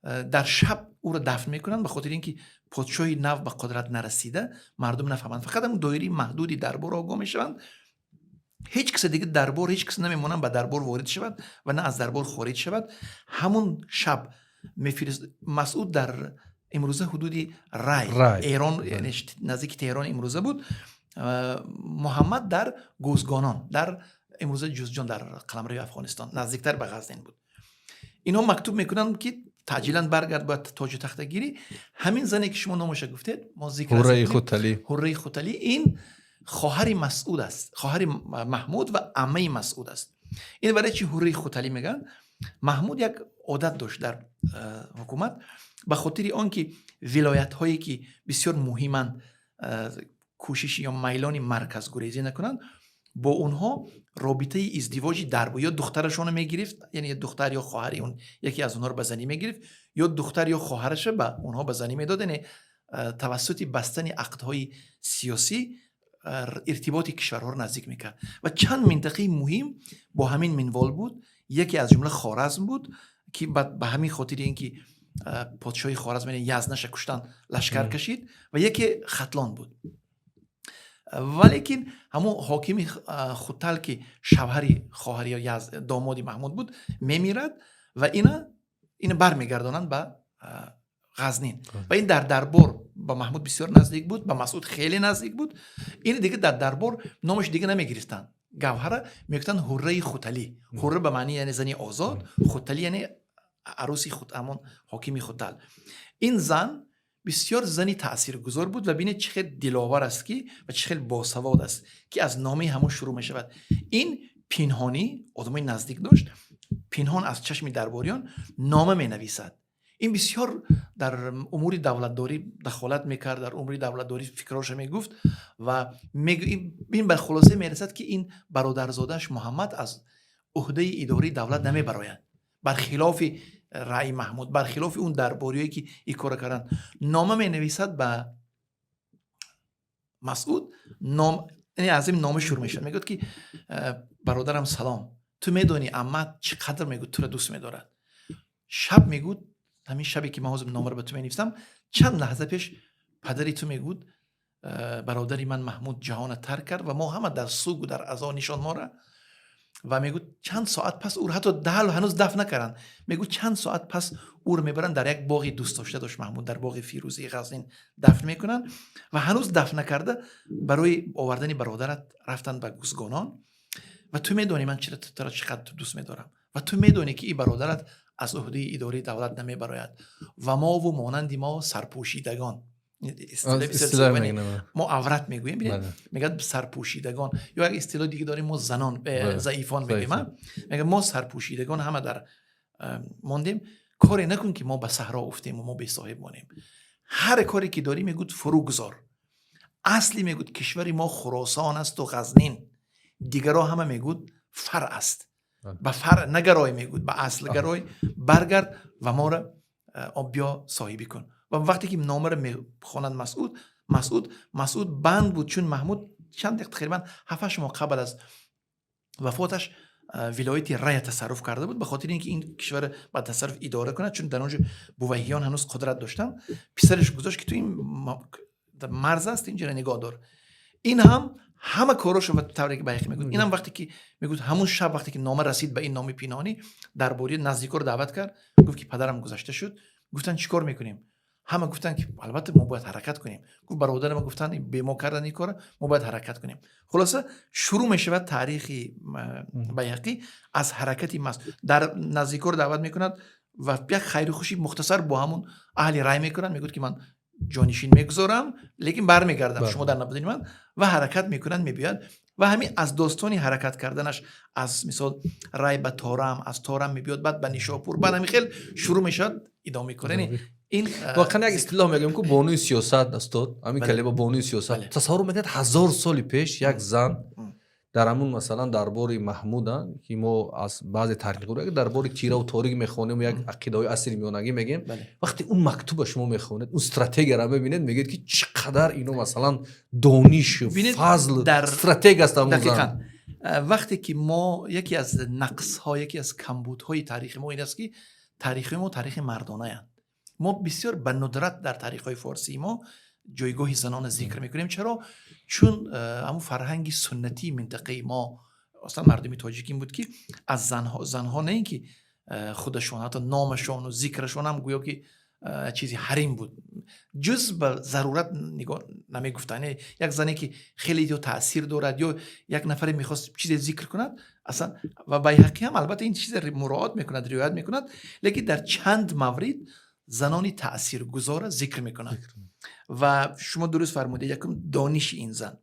дар шаб ӯро дафн мекунанд, ба хотири ин ки подшоҳи нав ба қудрат нарасида, мардум нафаҳманд. Фақат ҳамн доираи маҳдуди дарбор огоҳ мешаванд. Ҳеҷ касе дига дарбор, ҳеҷ кас намемонанд ба дарбор ворид шавад ва на аз дарбор хориҷ шавад. Ҳамун шаб мефирист. Масъуд дар имрӯза ҳудуди Рай, Эрон, яъне наздики Теҳрон имрӯза буд, Муҳаммад дар Гӯзгонон, дар имрӯза Ҷузҷон, дар қаламрави Афғонистон, наздиктар ба Ғазнин буд. Инҳо мактуб мекунанд, ки таъҷилан баргард, бояд тоҷу тахта гирӣ. Ҳамин зане, ки шумо номаша гуфтед, мо зикр Ҳурраи Хуталӣ. Ҳурраи Хуталӣ, ин хоҳари Масъуд аст, хоҳари Маҳмуд ва аммаи Масъуд аст. Ин барои чи Ҳурраи Хуталӣ мегӯянд? Маҳмуд як одат дошт дар ҳукумат: ба хотири он ки вилоятҳое, ки бисёр муҳиманд, кӯшиш ё майлони марказгурезӣ накунанд, бо онҳо робитаи издивоҷи дарбо ё духтарашонро мегирифт, яъне духтар ё хоҳари он яке аз онҳоро ба занӣ мегирифт ё духтар ё хоҳараша ба онҳо ба занӣ медод. Яъне тавассути бастани ақдҳои сиёсӣ иртиботи кишварҳоро наздик мекард. Ва чанд минтақаи муҳим бо ҳамин минвол буд. Яке аз ҷумла Хоразм буд, ки ба ҳамин хотири ин ки подшоҳи Хоразм, яъне Язнаша куштан, лашкар кашид, ва яке Хатлон буд. Валекин ҳамон ҳокими Хутал, ки шавҳари хоҳари ё домоди Маҳмуд буд, мемирад ва ина бармегардонанд ба Ғазнин. Ва ин дар дарбор ба Маҳмуд бисёр наздик буд, ба Масъуд хеле наздик буд. Ин дига дар дарбор номаш дига намегирифтанд, Гавҳара мегуфтанд, Ҳурраи Хуталӣ. Ҳурра ба маънии яъне зани озод, Хуталӣ яъне аруси худ ҳамон ҳокими Хутал. Ин зан бисёр зани таъсиргузор буд. Ва бинед, чӣ хел диловар аст ки ва чӣ хел босавод аст, ки аз номаи ҳамон шурӯъ мешавад. Ин пинҳонӣ одамои наздик дошт, пинҳон аз чашми дарбориён нома менависад. Ин бисёр дар умури давлатдорӣ дахолат мекард, дар умури давлатдорӣ фикроша мегуфт. Ва ин ба хулоса мерасад, ки ин бародарзодааш Муҳаммад аз уҳдаи идораи давлат намебарояд, бархилофи раъи Маҳмуд, бархилофи он дарбориое, ки ин кора карданд. Нома менависад ба Масъуд. Яъне аз ин нома шурӯъ мешавад. Мегӯяд, ки бародарам, салом, ту медонӣ, аммат чӣ қадр, мегӯяд, тура дӯст медорад. Шаб, мегӯд, ҳамин шабе, ки ман ҳозир номаро ба ту менависам, чанд лаҳза пеш падари ту, мегӯд, бародари ман Маҳмуд ҷаҳона тарк кард ва мо ҳама дар сугу дар азо нишон мора. Ва мегӯд, чанд соат пас ӯро ҳатто даҳл ҳанӯз дафн накарданд, мегӯд, чанд соат пас ӯро мебаранд, дар як боғи дӯстдошта дошт Маҳмуд, дар боғи Фирӯзии Ғазнин дафн мекунанд. Ва ҳанӯз дафн накарда барои овардани бародарат рафтанд ба Гузгонон. Ва ту медонӣ, ман чира туро чӣ қадр дӯст медорам, ва ту медонӣ, ки ин бародарат аз уҳдаи идораи давлат намебарояд ва мову монанди мо сарпӯшидагон, истилоҳи бисёр истилоҳ зебо, мегӯям. Мо аврат мегӯем, бинед, мегӯяд сарпӯшидагон, ё як истилоҳи дига дорем мо, занон, заифон мегӯем, а? Мегӯяд, мо сарпӯшидагон ҳама дар мондем. Коре накун, ки мо ба саҳро уфтему мо бесоҳиб монем. Ҳар коре ки дорӣ, мегӯд, фурӯ гузор. Асли, мегӯд, кишвари мо Хуросон асту Ғазнин, дигаро ҳама, мегӯд, фаръ аст. Ба фаръ нагарой, мегӯд, ба асл гарой, баргард ва моро биё соҳибӣ кун. Ва вақте ки номаро мехонад Масъуд, Масъуд банд буд, чун Маҳмуд чанд тақрибан 7-8 моҳ қабл аз вафоташ вилояти Рая тасарруф карда буд, ба хотири ин ки ин кишварро ба тасарруф идора кунад, чун дар он ҷо Бувайҳиён ҳанӯз қудрат доштанд. Писараш гузошт, ки ту ин марз аст, инҷоро нигоҳ дор. Ин ҳам ҳама корошо, тавре ки Байҳақӣ мегӯяд, инам вақте ки мегӯяд, ҳамун шаб, вақте ки нома расид, ба ин номи пинҳонӣ, дарбори наздикоро даъват кард, гуфт, ки падарам гузашта шуд. Гуфтанд: «Чӣ кор мекунем?» Ҳама гуфтанд, ки албатта мо бояд ҳаракат кунем. Гуфт: «Бародари ма гуфтанд, бемо кардан ин кора, мо бояд ҳаракат кунем». Хулоса, шурӯъ мешавад таърихи Байҳақӣ аз ҳаракати мас дар наздикоро даъват мекунад ва як хайру хуши мухтасар бо ҳамун аҳли рай мекунад. Мегӯяд, ки ман ҷонишин мегузорам, лекин бармегардам, шумо дар набудани ман. Ва ҳаракат мекунад, мебиёяд ва ҳамин аз достони ҳаракат карданаш аз, мисол, Рай ба Торам, аз Торам мебиёд, баъд ба Нишопур, баъд ҳамин хел шурӯъ мешавад, идома мекунад. Яъне ин Воқеан як истилоҳ мегӯем, ку бонуи сиёсат, устод, ҳамин калима бонуи сиёсат. Тасаввур мекунед, 1000 соли пеш як зан дар ҳамун, масалан, дарбори Маҳмуда, ки мо аз баъзе таърихнигор дарбори тираву торик мехонем, як ақидаҳои асри миёнагӣ мегӯем, вақте он мактуба шумо мехонед, он стратегияро мебинед, мегӯед, ки чӣ қадар ино, масалан, дониш, фазл, стратег аст ҳамун зан. Вақте ки мо яке аз нақсҳо, яке аз камбудҳои таърихи мо ин аст, ки таърихи мо таърихи мардонаянд. Мо бисёр ба нудрат дар таърихҳои форсии мо ҷойгоҳи занона зикр мекунем. Чаро? Чун ҳамун фарҳанги суннатии минтақаи мо, аслан мардуми тоҷик, ин буд, ки аз занҳо на ин ки худашон, ҳатто номашону зикрашон ҳам гӯё ки чизи ҳарим буд, ҷуз ба зарурат нигоҳ намегуфтанд. Як зане, ки хеле ё таъсир дорад, ё як нафаре мехост чизе зикр кунад аслан. Ва Байҳақӣ ҳам албатта ин чизе муроат мекунад, риоят мекунад, лекин дар чанд маврид занони таъсиргузорро зикр мекунад. Ва шумо дуруст фармудед: якум, дониши ин зан,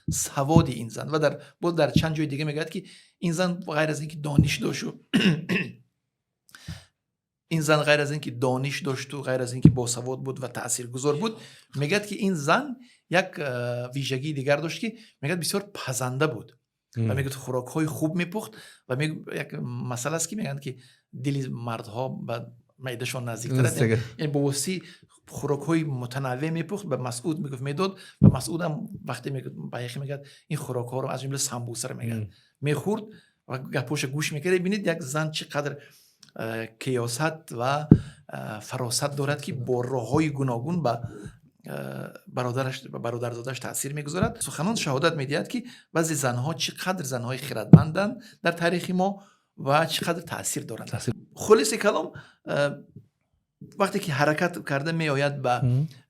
саводи ин зан. Ва дар боз дар чанд ҷои дига мегӯяд, ки ин зан ғайр аз ин ки дониш дошту ин зан ғайр аз ин ки дониш дошту, ғайр аз ин ки босавод буд ва таъсиргузор буд, мегӯяд, ки ин зан як вижагии дигар дошт, ки мегӯяд, бисёр пазанда буд ва мегӯяд, хӯрокҳои хуб мепухт. Ва як масъала аст, ки мегӯянд, ки дили мардҳо ба маъдашон наздиктар аст, яъне бо воситаи хӯрокҳои мутанаввеъ мепухт, ба Масъуд мегуфт, медод. Ва Масъудам вақте, Байҳақӣ мегӯяд, ин хӯрокҳоро, аз ҷумла самбусаро, мегӯяд, мехӯрд ва гапҳоша гӯш мекард. Бинед, як зан чӣ қадр киёсат ва фаросат дорад, ки бо роҳҳои гуногун ба бародараш, ба бародарзодааш таъсир мегузорад. Суханон шаҳодат медиҳад, ки баъзе занҳо чӣ қадр занҳои хиратманданд дар таърихи мо ва чӣ қадр таъсир доранд. Хулоси калом, вақте ки ҳаракат карда меояд ба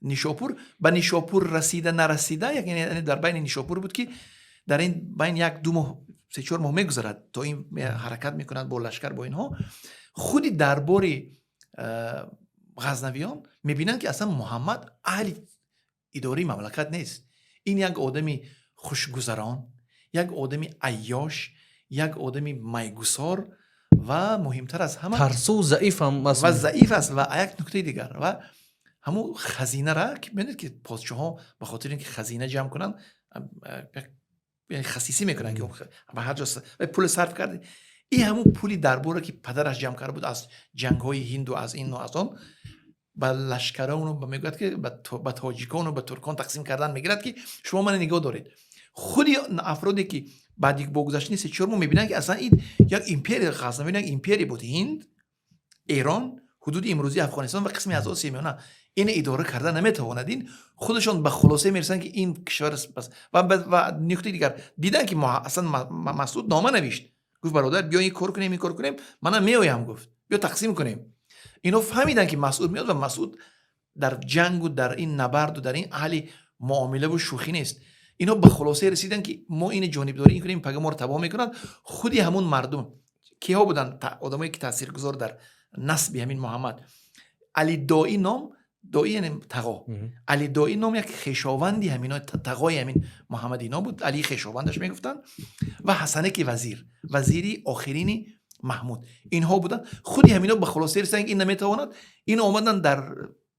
Нишопур, ба Нишопур расида нарасида, яъне дар байни Нишопур буд, ки дар ин байн 1-2 моҳ, 3-4 моҳ мегузарад, то ин ҳаракат мекунад бо лашкар, бо инҳо. Худи дарбори Ғазнавиён мебинанд, ки аслан Муҳаммад аҳли идораи мамлакат нест. Ин як одами хушгузарон, як одами айёш, як одами майгусор ва муҳимтар аз ҳама тарсу, заиф ҳам. Ва заиф аст. Ва як нуктаи дигар, ва ҳамун хазинара, ки медонед, ки подшоҳҳо ба хотири ин ки хазина ҷамъ кунанд, хасисӣ мекунанд, ки ба ҳар ҷо пул сарф кард. Ин ҳамун пули дарборе, ки падараш ҷамъ карда буд аз ҷангҳои ҳинду аз ину аз он, ба лашкарону, мегӯяд, ки ба тоҷикону ба туркон тақсим кардан мегирад, ки шумо мана нигоҳ доред. Худи афроде, ки баъди бо гузаштани 3-4 моҳ мебинанд, ки аслан ин як империя, Ғазнавиён як империя буд, Ҳинд, Эрон, ҳудуди имрӯзии Афғонистон ва қисме аз Осиёи Миёна, ина идора карда наметавонад. Ин худашон ба хулоса мерасанд, ки ин кишвар ва нуктаи дигар, диданд, ки аслан Масъуд нома навишт, гуфт: «Бародар, биё ин кор кунем, ин кор кунем, манам меоям», гуфт, «биё тақсим кунем». Ино фаҳмиданд, ки Масъуд меояд ва Масъуд дар ҷангу дар ин набарду дар ин аҳли муомилаву шӯхӣ нест. Ино ба хулосае расиданд, ки мо ини ҷонибдорӣ кунем, пага моро табоҳ мекунад. Худи ҳамун мардум киҳо буданд, одамое ки таъсиргузор дар насби ҳамин Муҳаммад? Алидоӣ ном, доӣ яъне тағо, Алидоӣ ном як хешованди ҳамино, тағои ҳамин Муҳаммад ино буд, Али хешовандаш мегуфтанд, ва Ҳасанеки вазир, вазири охирини Маҳмуд, инҳо буданд. Худи ҳамино ба хулоса расиданд, ки ин наметавонад. Ин омаданд, дар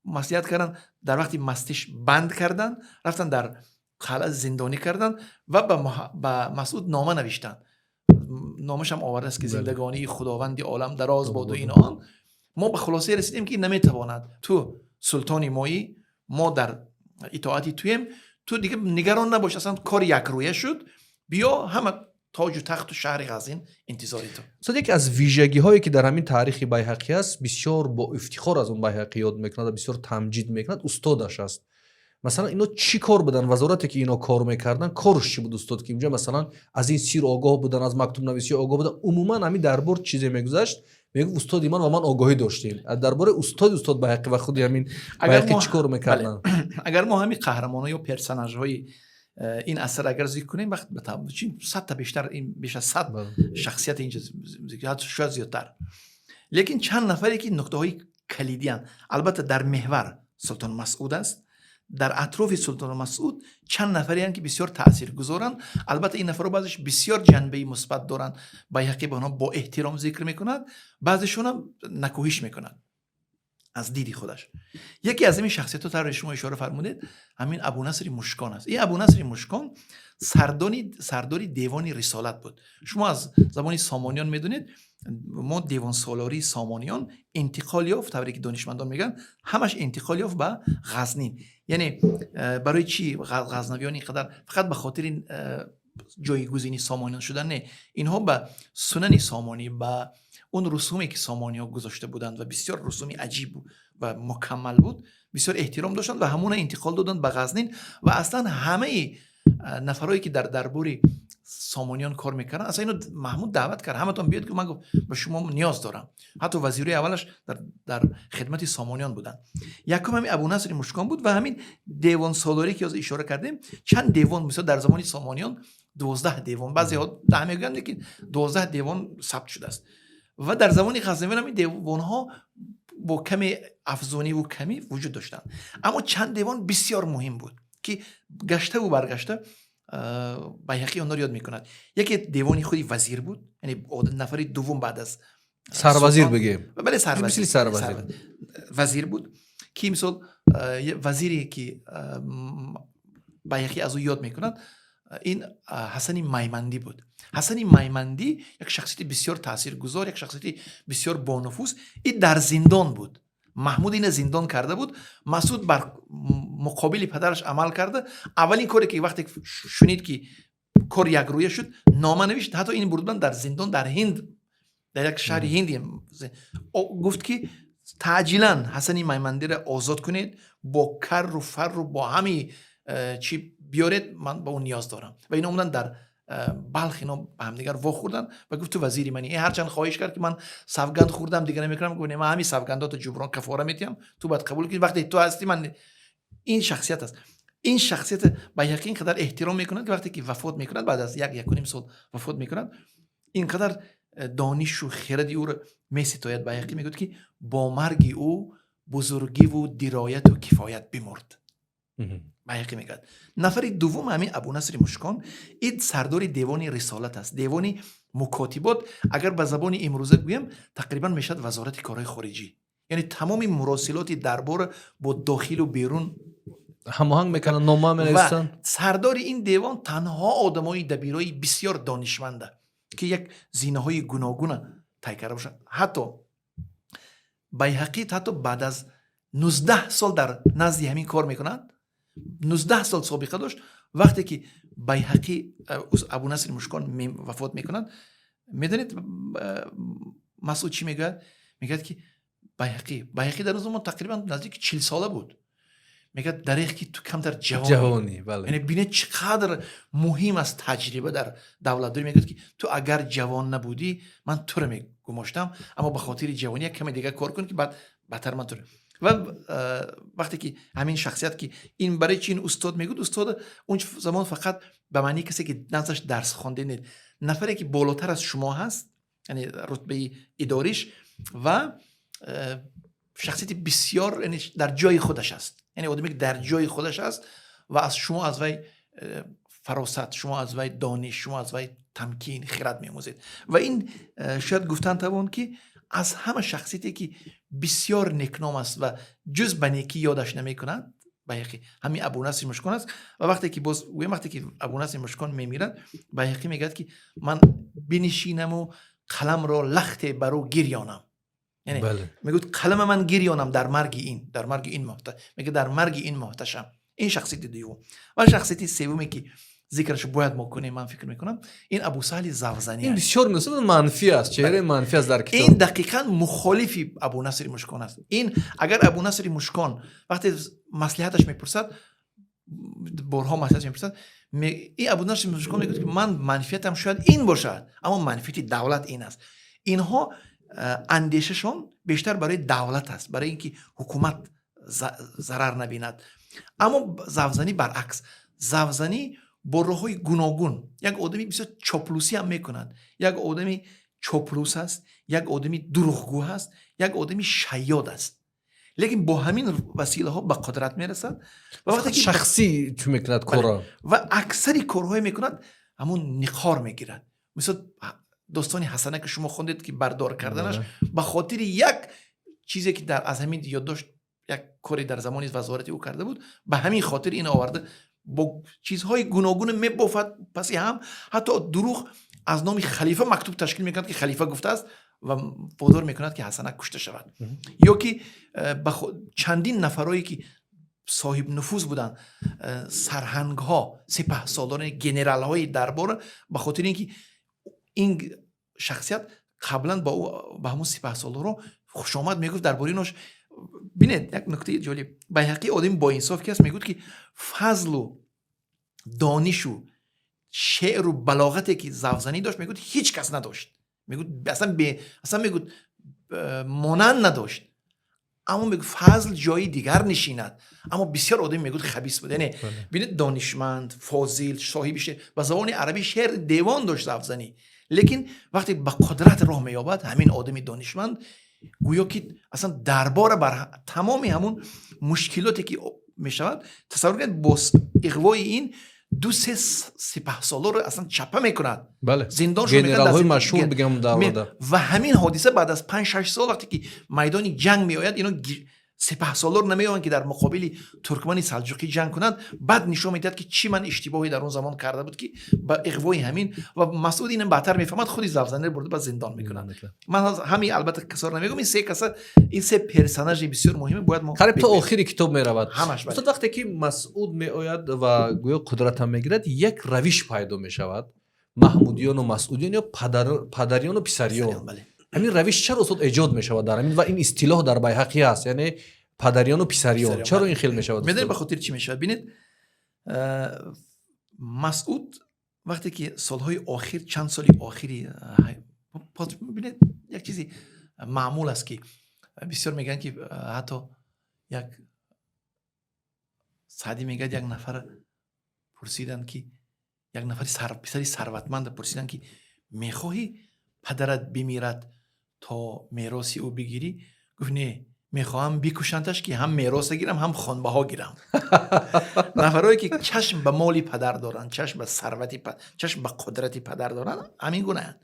маслиҳат карданд, дар вақти мастиш банд карданд, рафтанд, дар қалъа зиндонӣ карданд ва ба Масъуд нома навиштанд. Номашам овардааст, ки зиндагонии худованди олам дароз боду ин он, мо ба хулосае расидем, ки ин наметавонад, ту Султони моӣ, мо дар итоати туем, ту дига нигарон набош, аслан кор якрӯя шуд, биё, ҳама тоҷу тахту шаҳри Ғазнин интизори ту. Устод, яке аз вижагиҳое, ки дар ҳамин таърихи Байҳақӣ аст, бисёр бо ифтихор аз он Байҳақӣ ёд мекунад ва бисёр тамҷид мекунад, устодаш аст. Масалан, ино чӣ кор буданд? Вазорате, ки ино кор мекарданд, корш чӣ буд, устод, ки инҷа, масалан, аз ин сир огоҳ буданд, аз мактубнависӣ огоҳ буданд? Умуман, ҳамин дарбор чизе мегузашт, мегуфт: «Устоди ман ва ман огоҳӣ доштем». Дар бораи устоди устод Байҳақӣ ва худи ҳамин Байҳақӣ чӣ кор мекарданд? Агар мо ҳамин қаҳрамоно ё персонажҳои ин асар агар зикр кунем, вақт 100 та бештар, беш аз 100 шахсият инҷа, шояд зиёдтар, лекин чанд нафаре, ки нуқтаҳои калидиянд. Албатта, дар меҳвар Султон Масъуд аст. Дар атрофи Султон Масъуд чанд нафареанд, ки бисёр таъсиргузоранд. Албатта, ин нафарҳо баъзеш бисёр ҷанбаи мусбат доранд, Байҳақӣ ба онҳо бо эҳтиром зикр мекунад, баъзешонам накӯҳиш мекунад аз диди худаш. Яке аз ҳамин шахсиятҳо, тавре шумо ишора фармудед, ҳамин Абунасри Мушкон аст. Ин Абунасри Мушкон сардори девони рисолат буд. Шумо аз забони Сомониён медонед, мо девонсолории Сомониён интиқол ёфт, тавре ки донишмандон мегӯянд, ҳамаш интиқол ёфт ба Ғазнин. Яъне барои чӣ ғазнавиён ин қадар? Фақат ба хотири ҷойгузини Сомониён шудан не, инҳо ба сунани сомонӣ, ба он русуме, ки сомониҳо гузошта буданд ва бисёр русуми аҷиб ва мукаммал буд, бисёр эҳтиром доштанд ва ҳамона интиқол доданд ба Ғазнин. Ва аслан ҳамаи нафарое, ки дар дарбори Сомониён кор мекарданд, аслан ино Маҳмуд даъват кард: «Ҳаматон биёед», ки ман гуфт, «ба шумо ниёз дорам». Ҳатто вазирои аввалаш дар хидмати Сомониён буданд. Якум ҳамин Абунасри Мушкон буд ва ҳамин девонсолорӣ, ки ишора кардем, чанд девон, мисол, дар замони Сомониён 12 девон, баъзеҳо 10 мегӯянд, лекин 12 девон сабт шудааст. Ва дар замони Ғазнавиён ҳамин девонҳо бо каме афзуниву камӣ вуҷуд доштанд, аммо чанд девон бисёр муҳим буд, ки гаштаву баргашта Байҳақӣ онҳоро ёд мекунад. Яке девони худи вазир буд, яъне нафари дуввум баъд аз сарвазир бигем. Бале, сарвазир, вазир буд, ки мисол вазире, ки Байҳақӣ аз ӯ ёд мекунад, ин Ҳасани Маймандӣ буд. Ҳасани Маймандӣ як шахсияти бисёр таъсиргузор, як шахсияти бисёр бонуфуз. Ин дар зиндон буд, Маҳмуд ина зиндон карда буд. Масуд бар муқобили падараш амал карда, аввалин коре, ки вақте шунид, ки кор якрӯя шуд, нома навишт. Ҳатто ин бурданд дар зиндон дар Ҳинд, дар як шаҳри Ҳинд, гуфт, ки таъҷилан Ҳасани Маймандиро озод кунед, бо карру фарру бо ҳамаи чӣ биёред, ман ба ӯ ниёз дорам. Ва ино омаданд дар Балх, ино ба ҳамдигар вохӯрданд ва гуфт: «Ту вазири мани». Ин ҳарчанд хоҳиш кард, ки ман савганд хӯрдам, дигар намекунам, гуфт: «Ман ҳамин савгандото ҷуброн, кафора метиҳам, ту бояд қабул кунӣ, вақте ту ҳастӣ, ман». Ин шахсият аст. Ин шахсият ба яқин қадар эҳтиром мекунад, ки вақте ки вафот мекунад, баъд аз як якуним сол вафот мекунад, ин қадар донишу хиради ӯро меситояд Байҳақӣ, мегӯяд, ки бо марги ӯ бузургиву дирояту кифоят бимурд. Байҳақӣ мегӯяд. Нафари дуввум ҳамин Абунасри Мушкон, ин сардори девони рисолат аст, девони мукотибот. Агар ба забони имрӯза гӯям, тақрибан мешавад вазорати корҳои хориҷӣ, яъне тамоми муросилоти дарбора бо дохилу берун ҳамоҳанг мекунанд, нома менависанд. Сардори ин девон танҳо одамои дабирои бисёр донишманда, ки як зинаҳои гуногуна тай карда бошанд. Ҳатто Байҳақӣ ҳатто баъд аз 19 сол дар назди ҳамин кор мекунад, 19 сол собиқа дошт. Вақте ки Байҳақӣ, Абунасри Мушкон вафот мекунад, медонед, Масъуд чӣ мегӯяд? Мегӯяд, ки Байҳақӣ дар он замон тақрибан наздики 40 сола буд, мегӯяд: «Дареғ, ки ту камтар ҷавонӣ». Яъне бинед, чӣ қадр муҳим аст таҷриба дар давлатдорӣ. Мегӯяд, ки ту агар ҷавон набудӣ, ман туро мегумоштам, аммо ба хотири ҷавонӣ як каме дигар кор кун, ки баъд баъдтар ман туро. Ва вақте ки ҳамин шахсият, ки ин барои чи ин устод мегӯяд? Устод он замон фақат ба маънии касе, ки наздаш дарс хонде, не, нафаре, ки болотар аз шумо ҳаст, яъне рутбаи идориш ва шахсияти бисёр, яъне дар ҷои худаш аст, яъне одаме, ки дар ҷои худаш аст ва аз шумо, аз вай фаросат, шумо аз вай дониш, шумо аз вай тамкин, хирад меомӯзед. Ва ин шояд гуфтан тавон, ки аз ҳама шахсияте, ки бисёр некном аст ва ҷуз ба некӣ ёдаш намекунад Байҳақӣ, ҳамин Абунасри Мушкон аст. Ва вақте ки боз гӯем, вақте ки Абунасри Мушкон мемирад, Байҳақӣ мегӯяд, ки ман бинишинаму қаламро лахте бар ӯ гирёнам. Яъне мегӯяд, қалама ман гирёнам дар марги ин, дар марги ин мегӯяд, дар марги ин муҳташам. Ин шахсияти дуюм. Ва шахсияти севуме, ки зикрашо бояд мо кунем, ман фикр мекунам, ин Абусаҳли Завзанӣ Ин аст. Бисёр манфӣ аст, чеҳраи манфӣ аст дар китоб. Ин дақиқан мухолифи Абунасри Мушкон аст. Ин агар Абунасри Мушкон вақте маслиҳаташ мепурсад, борҳо маслиҳаташ мепурсад, ин Абунасри Мушкон мегӯяд, ки ман манфиатам шояд ин бошад, аммо манфиати давлат ин аст. Инҳо андешашон бештар барои давлат аст, барои ин ки ҳукумат зарар набинад. Аммо Завзанӣ баръакс. Завзанӣ бо роҳҳои гуногун як одами бисёр чоплусӣ ҳам мекунад. Як одами чоплус аст, як одами дурӯғгӯ ҳаст, як одами шайёд аст, лекин бо ҳамин василаҳо ба қудрат мерасад ва вақте ки Шахсӣ чӣ мекунад корро. Ва аксари корҳое мекунад, ҳамун ниқор мегирад. Мисол, достони Ҳасана, ки шумо хондед, ки бардор карданаш ба хотири як чизе, ки дар аз ҳамин ёддошт, як коре дар замони вазорати ӯ карда буд, ба ҳамин хотир ин оварда, бо чизҳои гуногун мебофад паси ҳам, ҳатто дурӯғ аз номи халифа мактуб ташкил мекунад, ки халифа гуфтааст, ва водор мекунад, ки Ҳасана кушта шавад. Ё ки чандин нафарое, ки соҳиб нуфуз буданд, сарҳангҳо, сипаҳсолорони, генералҳои дарбор, ба хотири ин ки ин шахсият қаблан ба ӯ, ба ҳамун сипаҳсолоро хушомад мегуфт дар бораи нош. Бинед, як нуктаи ҷолиб: Байҳақӣ, одами боинсоф ки аст, мегӯяд, ки фазлу донишу шеъру балоғате, ки Завзанӣ дошт, мегӯяд, ҳеҷ кас надошт. Мегӯяд, аслан аслан, мегӯяд, монанд надошт. Аммо мегӯяд, фазл ҷои дигар нишинад, аммо бисёр одами, мегӯяд, хабис буд. Яъне бинед, донишманд, фозил, соҳиби шеър, ба забони арабӣ шеър девон дошт Завзанӣ, лекин вақте ба қудрат роҳ меёбад, ҳамин одами донишманд гӯё ки аслан дарбора бар тамоми ҳамун мушкилоте, ки мешавад, тасаввур кунед, бо иғвои ин ду се сипаҳсолорро аслан чапа мекунад, зиндоншон мекунад, дар Генералҳои зиндон машҳур бигам даврода. Ва ҳамин ҳодиса баъд аз 5-6 сол, вақте ки майдони ҷанг меояд, ино сипаҳсолор намеоянд, ки дар муқобили туркмани салҷуқӣ ҷанг кунанд. Баъд нишон медиҳад, ки чӣ ман иштибоҳе дар он замон карда буд, ки ба иғвои ҳамин. Ва Масъуд инам баъдтар мефаҳмад, худи Завзаниро бурда ба зиндон мекунад. Ман ҳамин, албатта, касоро намегӯм, ин се каса, ин се персонажи бисёр муҳиме бояд мо Қариб то бигӯем. охири китоб меравад. Ҳамаш, бале. Устод, вақте ки Масъуд меояд ва гӯё қудратам мегирад, як равиш пайдо мешавад: маҳмудиёну масъудиён ё падариёну писариён. Бале. Ҳамин равиш чаро, устод, эҷод мешавад дар ҳамин ва ин истилоҳ дар Байҳақӣ ҳаст, яъне падариёну писариён? Писариён, Чаро бале. ин хел мешавад, Медонед, ба устод? хотири чӣ мешавад? Бинед, Масъуд вақте ки солҳои охир, чанд соли охири бинед, як чизи маъмул аст, ки бисёр мегӯянд, ки ҳатто як Саъдӣ мегӯяд, як нафар пурсиданд, ки як нафари писари сарватманда пурсиданд, ки мехоҳӣ падарат бимирад, то мероси ӯ бигирӣ? Гуфт: не, мехоҳам бикушандаш, ки ҳам мероса гирам, ҳам хонбаҳо гирам. Нафарое, ки чашм ба моли падар доранд, чашм ба сарвати, чашм ба қудрати падар доранд, ҳамин гунаанд.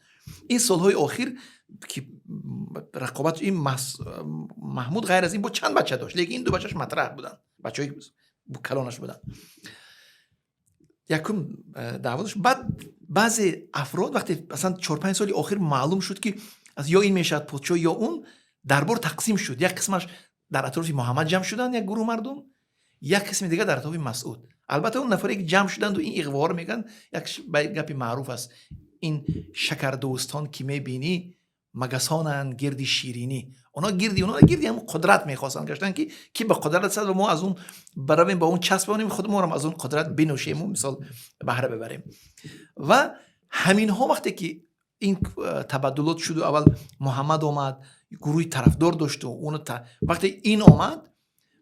Ин солҳои охир, ки рақобат, ин Маҳмуд ғайр аз ин бо чанд бача дошт, лекин ин ду бачаш матраҳ буданд, бачаҳои калонаш буданд. Якум даъво дошт. Баъд баъзе афрод, вақте масалан 4-5 соли охир маълум шуд, ки ё ин мешавад подшоҳ, ё он, дарбор тақсим шуд. Як қисмаш дар атрофи Муҳаммад ҷамъ шуданд, як гурӯҳ мардум, як қисми дигар дар атрофи Масъуд. Албатта, он нафаре, ки ҷамъ шуданду ин иғвоҳоро мегӯянд, як гапи маъруф аст: ин шакардӯстон, ки мебинӣ, магасонанд гирди ширинӣ. Оно гирди ҳамун қудрат мехостанд гаштан, ки ба қудрат расад ва мо аз он баравем, ба он часпонем, худмонам аз он қудрат бинӯшему, мисол, баҳра бибарем. Ва ҳаминҳо вақте ки ин табаддулот шуду, аввал Муҳаммад омад, гурӯҳи тарафдор дошту вақте ин омад,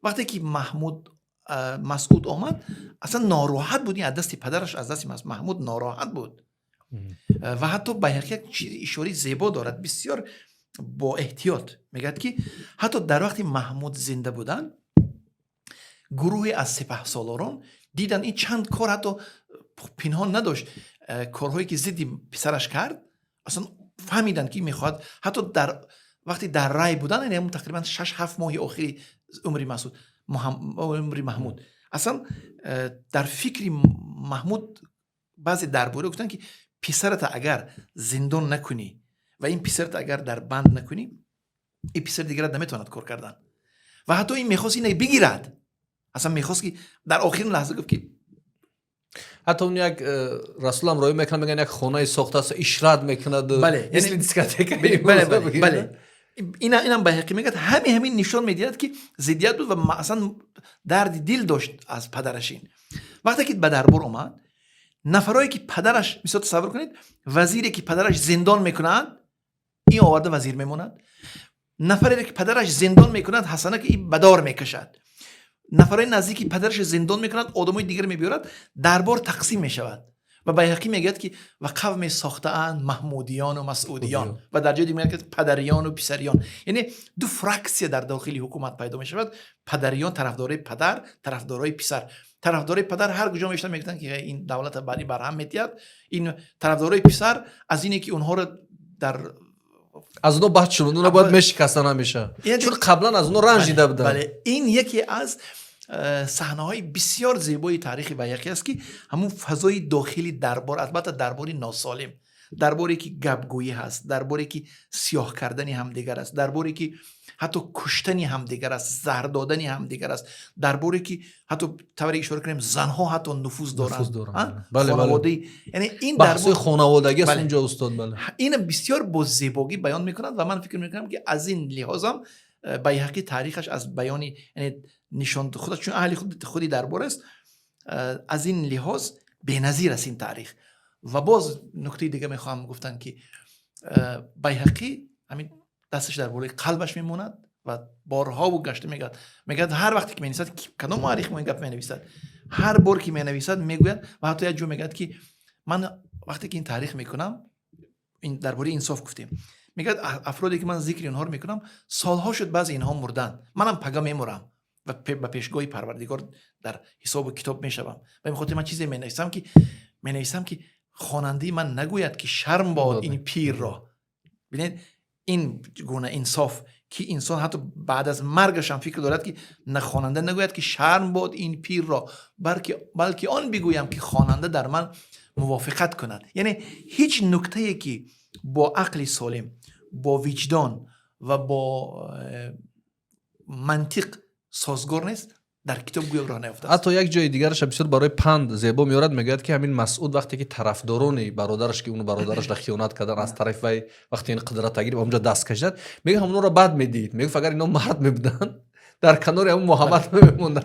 вақте ки Маҳмуд, Масъуд омад, аслан нороҳат буд. Ин аз дасти падараш, аз дасти Маҳмуд нороҳат буд. Ва ҳатто Байҳақӣ як чизи ишораи зебо дорад, бисёр бо эҳтиёт мегӯяд, ки ҳатто дар вақти Маҳмуд зинда будан, гурӯҳе аз сипаҳсолорон диданд, ин чанд кор ҳатто пинҳон надошт, корҳое, ки зидди писараш кард, аслан фаҳмиданд, ки мехоҳад. Ҳатто дар вақти дар Рай будан, яъне ҳамун тақрибан 6-7 моҳи охири умри Масъуд, умри Маҳмуд, аслан дар фикри Маҳмуд баъзе дарбориҳо гуфтанд, ки писарата агар зиндон накунӣ ва ин писарата агар дар банд накунӣ. Ин писари дигара наметавонад кор кардан. Ва ҳатто ин мехост ина бигирад, аслан мехост, ки дар охирин лаҳза гуфт, ки Ҳатто он як Расулам роӣ мекунад, мегӯянд, як хонае сохтааст, ишрат мекунад. Бале. Мисли дискотека. Бале, инам Байҳақӣ мегӯяд. Ҳамин нишон медиҳад, ки зиддият буд ва аслан дарди дил дошт аз падараш. Ин вақте ки ба дарбор омад, нафарое ки падараш, мисол, тасаввур кунед, вазире ки падараш зиндон мекунад, ин оварда вазир мемонад. Нафаре ки падараш зиндон мекунад, Ҳасана, ки ин ба дор мекашад. Нафарои наздики падараш зиндон мекунад, одамои дигар мебиёрад, дарбор тақсим мешавад. Ва Байҳақӣ мегӯяд, ки ва қавме сохтаанд маҳмудиёну масъудиён, ва дар ҷои дигар мегӯяд, падариёну писариён. Яъне ду фраксия дар дохили ҳукумат пайдо мешавад: падариён, тарафдорои падар, тарафдорои писар. Тарафдорои падар ҳар куҷо мешаванд, мегӯянд, ки ин давлата баъди барҳам медиҳад. Ин тарафдорои писар аз ине ки онҳоро дар Аз онҳо бад шуд, онҳо бояд мешикастан ҳамеша, чун қаблан аз онҳо ранҷ дида буданд. Бале, ин яке аз саҳнаҳои бисёр зебои таърихи Байҳақӣ аст, ки ҳамун фазои дохили дарбор, албатта дарбори носолим, дарборе ки гапгӯӣ ҳаст, дарборе ки сиёҳ кардани ҳамдигар аст, дарборе ки ҳатто куштани ҳамдигар аст, заҳр додани ҳамдигар аст, дарборе ки ҳатто, тавре ишора кунем, занҳо ҳатто нуфуз доранд, хонаводаи, яъне ин баҳсҳои хонаводагӣ аст унҷо, устод, бале. Ина бисёр бо зебогӣ баён мекунад ва ман фикр мекунам, ки аз ин лиҳозам Байҳақӣ таърихаш аз баёни, яъне нишон худаш, чун аҳли худи дарбор аст, аз ин лиҳоз беназир аст ин таърих. Ва боз нуктаи дига мехоҳам гуфтан, ки Байҳақӣ ҳамин дасташ дар болои қалбаш мемонад ва борҳову гашта мегӯяд, ҳар вақте ки менависад, кадом муаррих мо ин гап менависад, ҳар бор ки менависад, мегӯяд ва ҳатто як ҷо мегӯяд, ки ман вақте ки ин таърих мекунам, дар бораи инсоф гуфтем, мегӯяд, афроде ки ман зикри онҳоро мекунам, солҳо шуд баъзе инҳо мурданд, манам пага мемурам ва ба пешгоҳи Парвардигор дар ҳисобу китоб мешавам. Ба ин хотир ман чизе менависам, ки хонандаи ман нагӯяд, ки шарм бод ин пирро. Бинед, ин гуна инсоф, ки инсон ҳатто баъд аз маргашам фикр дорад, ки на хонанда нагӯяд, ки шарм бод ин пирро, балки он бигӯям, ки хонанда дар ман мувофиқат кунад. Яъне ҳеҷ нуктае, ки бо ақли солим, бо виҷдон ва бо мантиқ созгор нест, дар китоб гӯё роҳ наёфтааст. Ҳатто як ҷои дигараша бисёр барои панд зебо меорад. Мегӯяд, ки ҳамин Масъуд, вақте ки тарафдорони бародараш, ки уну бародарашро хиёнат кардан, аз тарафи вай вақте ин қудрата гирифт, онҷо даст кашидад, мегӯяд, ҳамонро бад медид, мегуфт, агар ино мард мебуданд, дар канори ҳамун Муҳаммад мемонданд.